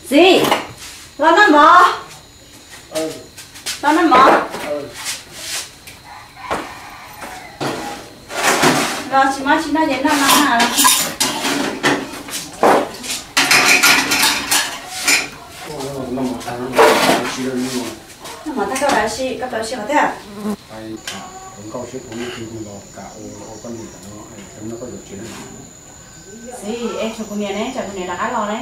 Txiv, los noj mov. Los noj mov. Los tsis mov tsis noj ces noj no na. Noj mov tag koj pais ua si, koj pais ua si qhov twg? Txiv, es tshuav kuv niam ne, tsam kuv niam rov qab los ne.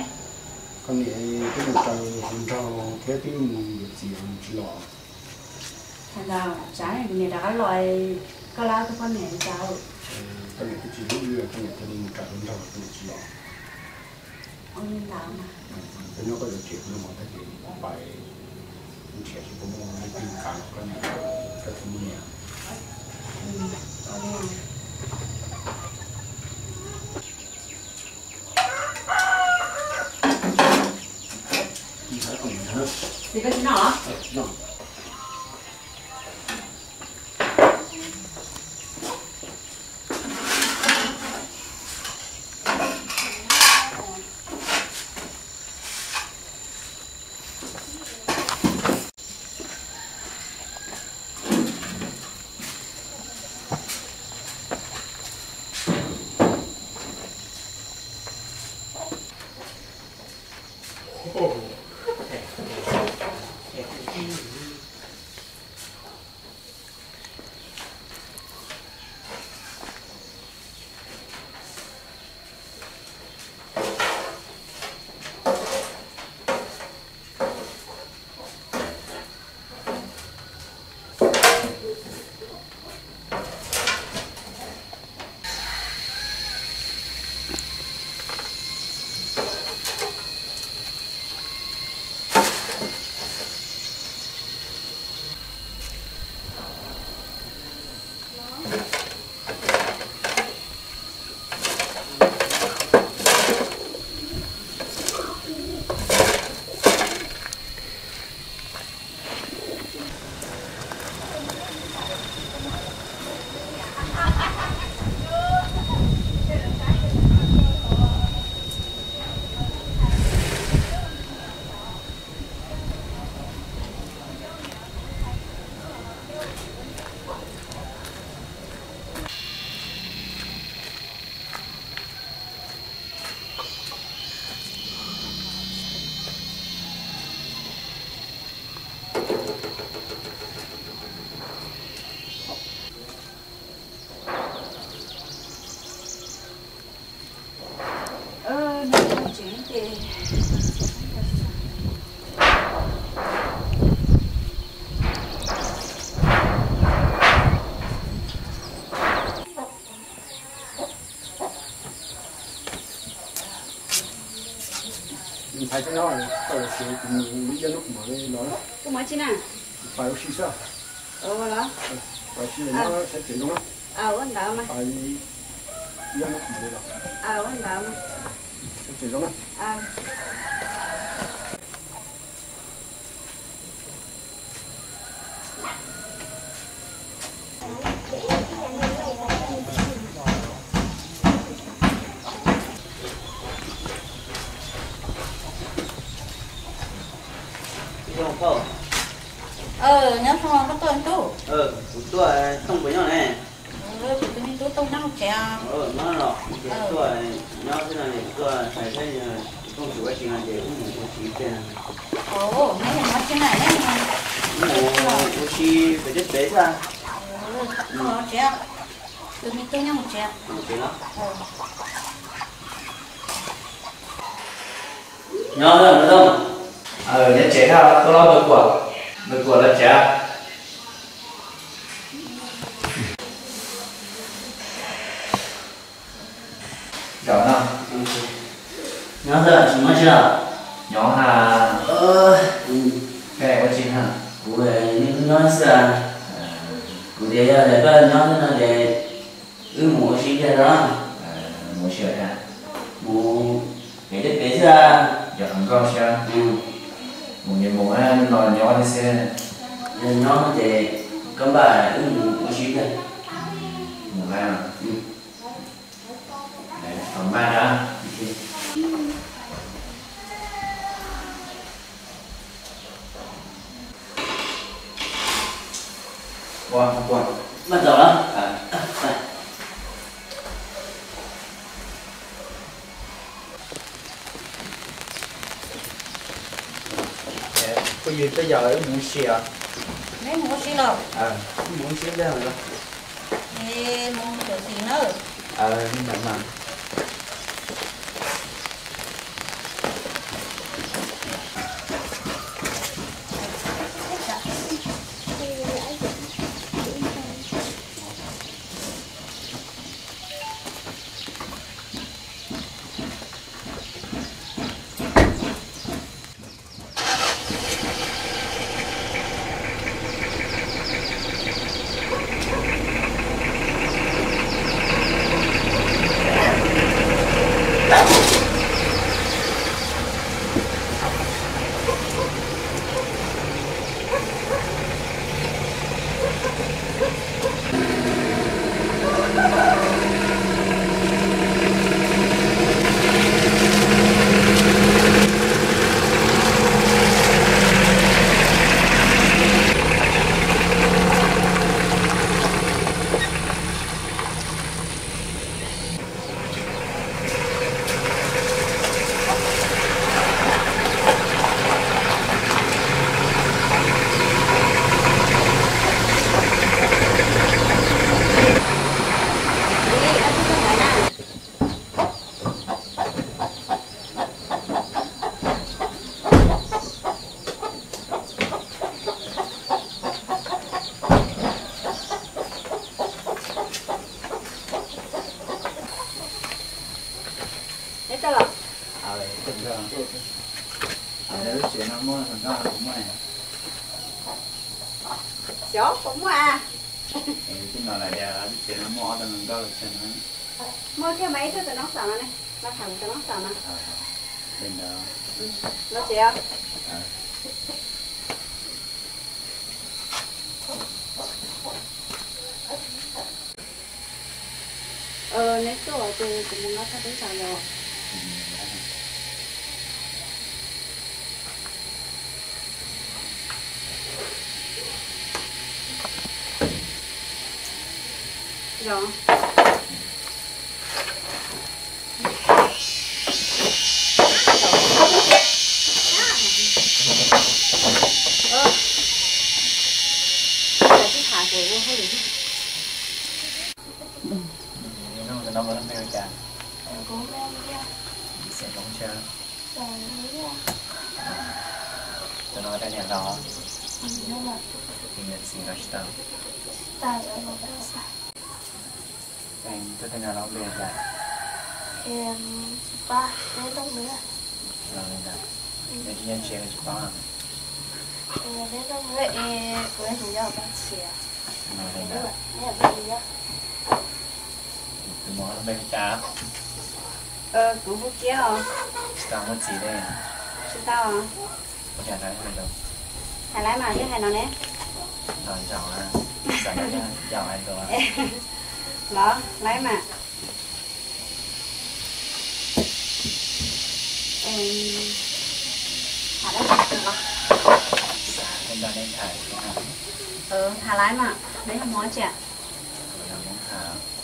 Koj niam twb mus raws hluas nraug thiab twb mus yuav txiv tsis los. Ntawd tsam kuv niam rov qab los, koj lab tus poj niam li cas? Koj niam twb tsis hlub wb, koj niam thiaj li mus raws hluas nraug, koj niam tsis los. Ua li ntawd mas. Koj nyob koj yuav tsev, kuv noj mov tag ces kuv pais nrhiav seb puas muaj leej twg kam los koj niam, koj tus me niam. Txiv, koj tsis noj los? Ntxhais, koj nyob, koj yuav tsev, kuv mus ib ob hnub kuv mam li los na. Kuv mus tsis na? Kuv pais ua si xwb. Ua los? Pais ua si, nyob saib tsev zoo na. Ua ntawd mas. Pais ib ob hnub kuv mam li los. Ua ntawd mas. Saib tsev zoo na. Nyob zoo, koj tuaj ntub? Kuv tuaj, Tooj puas nyob ne? Kuv tus me tub Tooj nyob hauv tsev os. Nyob los, tuaj nyob xwb no es tuaj saib saib Tooj tsis ua si no ces wb mus ua si tiag. Neb mus ua si na, neb mus ua si pem tej pem xwb. Tus me tub nyob hauv tsev. Nyob, Tooj. Nyob tsev, koj tuaj los, Ntawj Kuam, Ntawj Kuam lawv tsev. Nyob xwb, tsis muaj dab tsi os. Nyob hab. Koj ua tsi na? Kuv nyob xwb. Kuv tias yog tias koj nyob xwb no ces wb mus ua si tiag no. Mus ua si tiag? Mus pem tej pem xwb. Yog qhov nkauj xwb. Mus ces mus, no nyob xwb. Yog nyob ces koj npaj wb mus ua si tiag. Mus lawm. Tos npaj na. Yog tej yam wb mus ua si os. Neb mus ua si los? Wb mus ua si ntag. Es mus tam sim na. Li ntawd mas. Neb tau los? Lub tsev no muaj hluas nkauj puas muaj? Xyov puas muaj a. Twb no lawm tias lub tsev no muaj ob tug hluas nkauj los tsev na. Muaj thiab mas, ib tug tus noob xaum no ne, los tham kuv tus noob xaum no. Li ntawd. Los tsev os. Neb tuaj ces kuv mus nqa thaj teb zog los. Zos. Tus no muaj lub npe hu cas? Xeem Hmoob thiab. Tus no tej niam laus? Niam txiv los tsis tau. Tus tej niam laus lub npe hu cas? Los li ntawd, neb tsis nyob tsev tsis paub? Los li ntawd. Tus muam lub npe hu cas? Kuv hu Kiab os. Tsis tau muaj txiv li? Tsis tau. Ua cas hais Laib mas, twb hais no ne. Los zaum, xav yog yaum hais lus. Los Laib mas. Hais Laib mas los. Xav nrog neb tham. Hais Laib mas, neb yog Hmoob tsi? Nej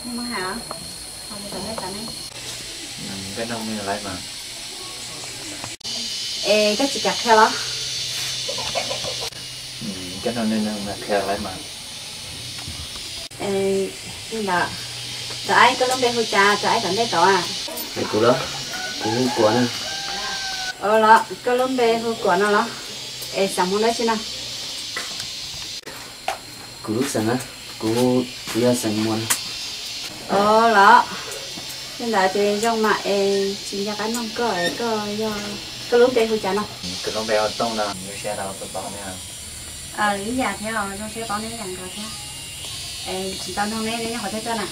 Hmoob Hais. Hais os. Mus tom nej tod ne. Koj nug nej Laib mas. Es koj tsis kam qhia los? Koj nug nej neeg mas qhia Laib mas. Li ntawd, tus aib koj lub npe hu cas, tus aib tom ntej tod a? Es kuv los? Kuv hu Kuam na. Los koj lub npe hu Kuam no los? Es xeem Hmoob dab tsi no? Kuv lub xeem na, kuv, kuv yog xeem Muas na. Los, li ntawd ces zoo mas es tsis nco qab noog koj es koj yog, koj lub npe hu cas no? Kuv lub npe hu Tooj no, zoo siab tau paub nej. Ib yam thiab, zoo siab paub nej ib yam nkaus thiab. Tsis tau noog neb, neb nyob qhov twg tuaj na?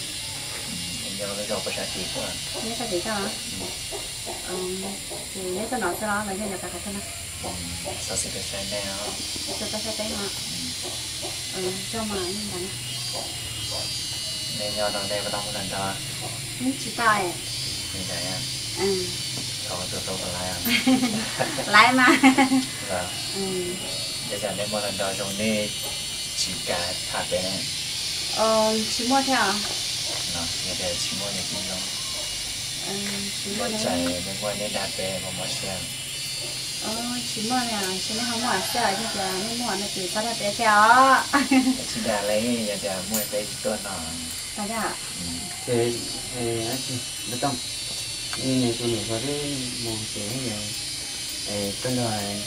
Nyob lub zos Paj Sab Tim tuaj. Nyob Sab Tim tuaj los? Ces neb tuaj no xwb los los yog nyob qhov twg no? Xov xwm tuaj saib nej os. Tuaj saib peb os. Zoo mas li ntawd. Nej nyob no nej puas tau muaj hluas nraug? Tsis tau. Li ntawd, thov tus hlub Laib. Laib mas. Yog tias nej muaj hluas nraug zoo nej tsis kam tham pem? Tsis muaj thiab os. Yog tias tsis muaj ces kuj zoo. Tsis muaj, nej muaj nej dag pem mas mob siab. Tsis muaj li, tsis nej ho muaj xwb, yog tias nej muaj no ces txhob dag peb thiab os. Tsis dag li, yog tias muaj peb tsis tuaj no. Tab sis, Tooj, tus niam hluas twb mus ces tuaj nrog nws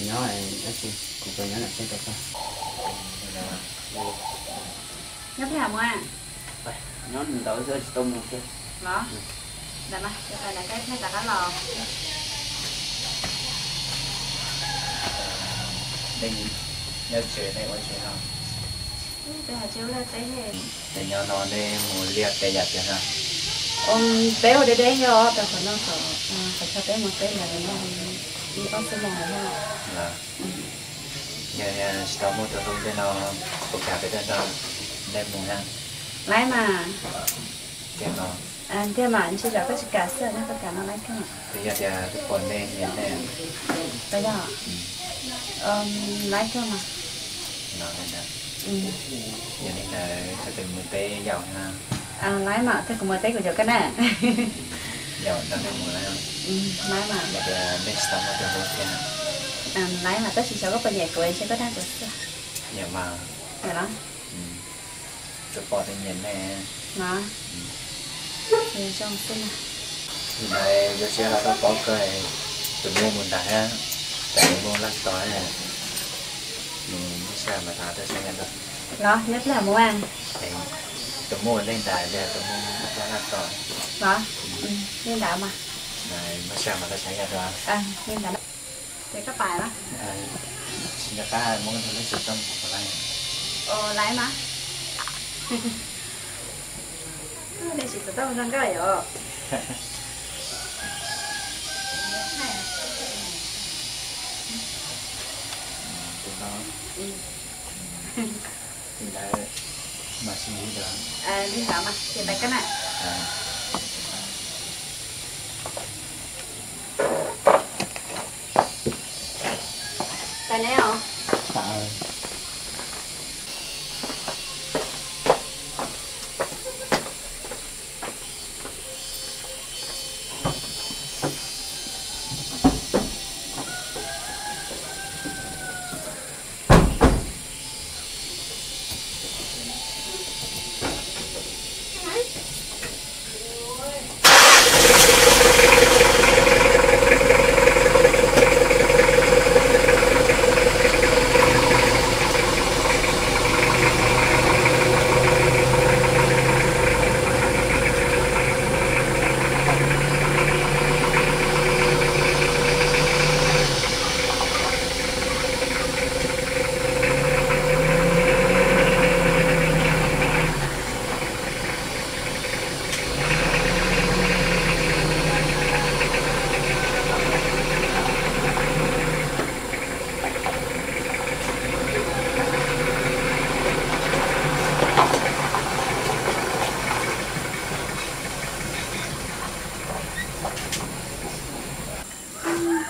nyob, tab sis kuv kawm nyob nram tsev tau tag. Nyob phem mus a? Nyob ntawd xwb tsis tau mus kiag. Los, ntawm mas, ntawm koj phem rov qab los. Nej nyob tsev nej ua tsev no. Peb hais tsis ua liaj teb. Ces nyob no nej mus liaj teb yam tiag na? Peb ua deb deb thiab os, rau qhov no kom, qhov chaw peb mus teb ntawd ib ob xuab moos lawm. Yog tsis tau muaj tus hlub tej no, kuv kam peb tuaj nrog nej mus na. Laib mas. Tiag no. Tiag mas, ntshe tsam koj tsis kam xwb, yog koj kam no laib kawg. Twb yog tias twb pom nej nyiam nej. Puas yog? Laib kawg mas. No li ntawd. Yog li ntawd koj tus mus teb yaum na. Laib mas, thiab kuv mus teb kuv yaum koj na. Yaum nrog nej mus na. Laib mas. Yog tias nej tsis tau muaj tus hlub thiab. Laib mas, tab sis xyov koj puas nyiam kuv, ntshe koj dag kuv xwb. Nyiam mas. Nyiam los? Tus pom tus nyiam ne. Los, zoo xwb na. Ntawd yuav siab los tau paub kawg, tus muaj mus nram, tus muaj laj tos, nws muaj sij hawm mas tham tuaj saib yam dua. Los nyob pliag mus a. Tus muaj ua ntej ntawd, tus muaj laj tos. Los, li ntawd mas. Muaj sij hawm mas tuaj saib yam dua. Li ntawd. Ces koj pais los? Tsis nco qab muab koj tus lej xim tooj kuv laij. Ua laij mas. Lej xim xov tooj zoo nkauj yom. Tus no. Li ntawd mas, li ntawd mas ces pais koj na. Pais neb os.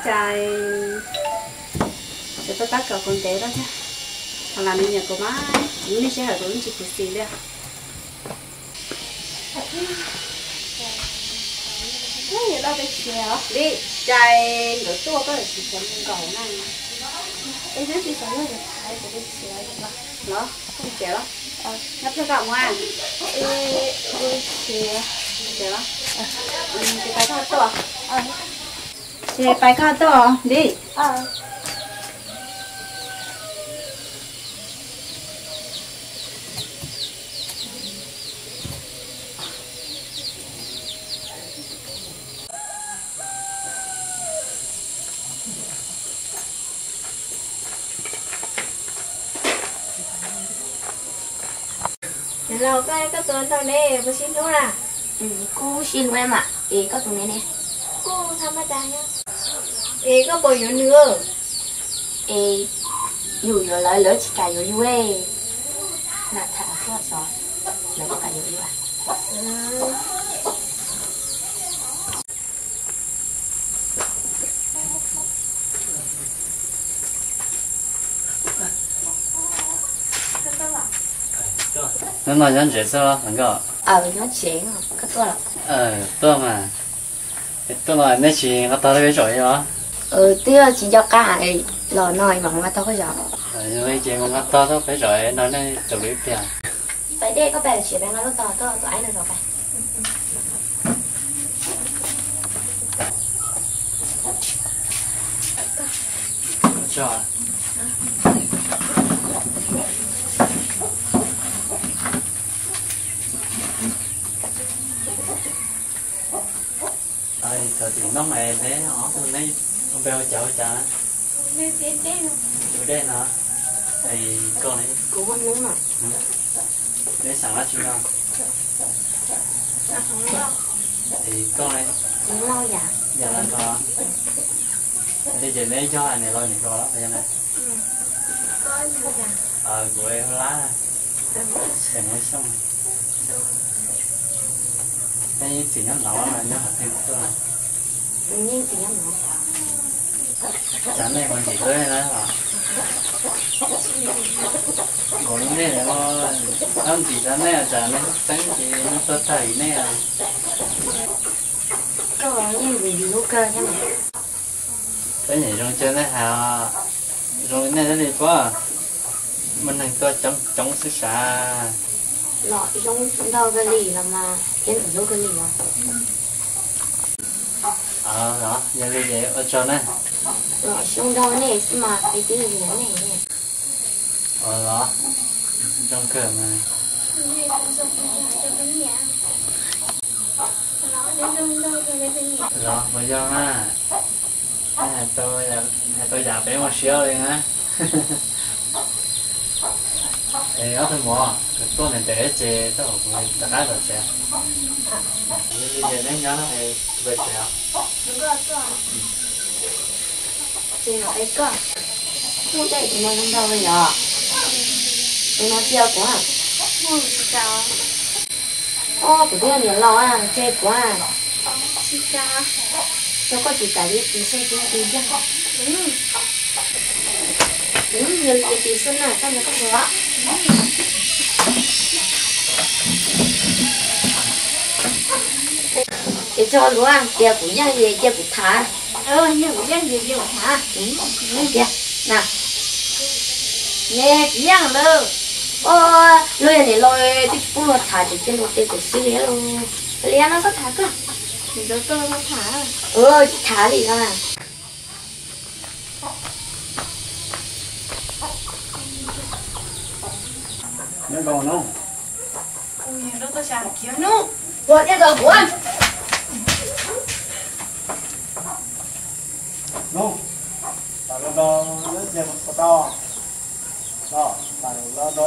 Cas tsuas tab tom kom kuv ntev lawm thiab. Ho las me nyuam kuv mas, kuv lub neej sij hawm kuv lub tsis khuv xim li. Li cas nkawd tuaj koj tsis xav mus nkaum na? Es nyob tsis xav yog yuav thaiv kuv pes tshiav los? Koj tsev los? Nyob pliag koj mus a? Tsev los? Ces pais koj tuaj. Ces pais koj tuaj li. Niam laus, koj, koj tus ntau ne, puas sib hlub na? Kuj sib hlub mas, es koj tus ne ne? Kuj tham mas tas. Es koj puas yuav nws? Es yus yuav lawv, lawv tsis kam yuav yus. Nam tham tuaj xyov lawv puas kam yuav yus. Hnub no nyob ntsev xwb los nkauj? Nyob tsev, koj tuaj los? Tuaj mas. Tuaj los nej tsis nqa tog rau peb zaum li los? Twb tsis nco qab los no, mam mus nqa tog koj zos. Yog li ces mus nqa tog tod peb zos no nej tus lub ib pliag. Pais dej koj pais siav peb nqa lub tog tuaj tus aib no zos pais. Thaum tim no es neb ob tug neb ua npe ua cas ua cas? Ua dej no. Es koj ne? Neb xeem dab tsi no? Es koj ne? Yam Lauj Kos. Li ces neb yog niam laus niam hluas los yog na? Kuv hu Lab, Xeem Xyooj. Nej yeej txwm nyob no los nyob qhov twg tuaj? Cas nej ua ntxim hlub na? Nkaus li nej, nej ntxim tas nej, cas nej xeeb ces nej tuag tag li nej. Koj yeej ntxim hlub kawg thiab mas. Peb nyiam zoo cov nej hais, zoo li nej thiaj li paub, muaj neeg tuaj coob coob xwb sav. Los zoo nraug kawg li los mas thiab ntxim hlub kawg li os. Los yog li ces ua tsaug na. Los zoo nraug nej xwb mas peb twb nyiam nej. Los zoo kawg mas. Los puas yog na? Hais tau yam peb mus siab li na. Es ob tug muam, tuaj ntev ntev ces tau kuv rov qab los tsev. Li ces neb nyob no es kuv pais tsev os. Ces no es koj, kuv tej tus no zoo nraug li yom? Tus no cia kuv. Os, kuv twb yog niam laus, tseg kuv. Rau koj tsis kam li tis xwb, tis tis yog. Yog li tis xwb na, koj nco koj tus. Ces tso luag tias kuv yeej ces cia kuv tham. Yog kuv yeej ces cia kuv tham. Tias na, ne kuv yeej lawm. Luag yog niam laus twb tsis pub luag tham, ces cia luag tes kuv xwb li lauj. Liam no koj tham koj. Tsis tham li no. Nyob zoo no. Ua tiag tau kuv. No, tam no no nyob tiag tau. No, tam no no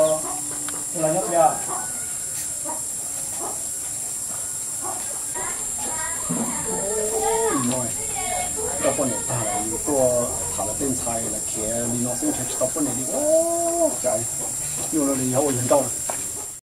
los nyob tiag. Ua, koj poj niam tag lawm, yus tuaj tham lawv tej ntxhais lawv khiav li no xwb ntshe tsis tau poj niam li. Ua cas nyuaj li yog ua yawg nrauj.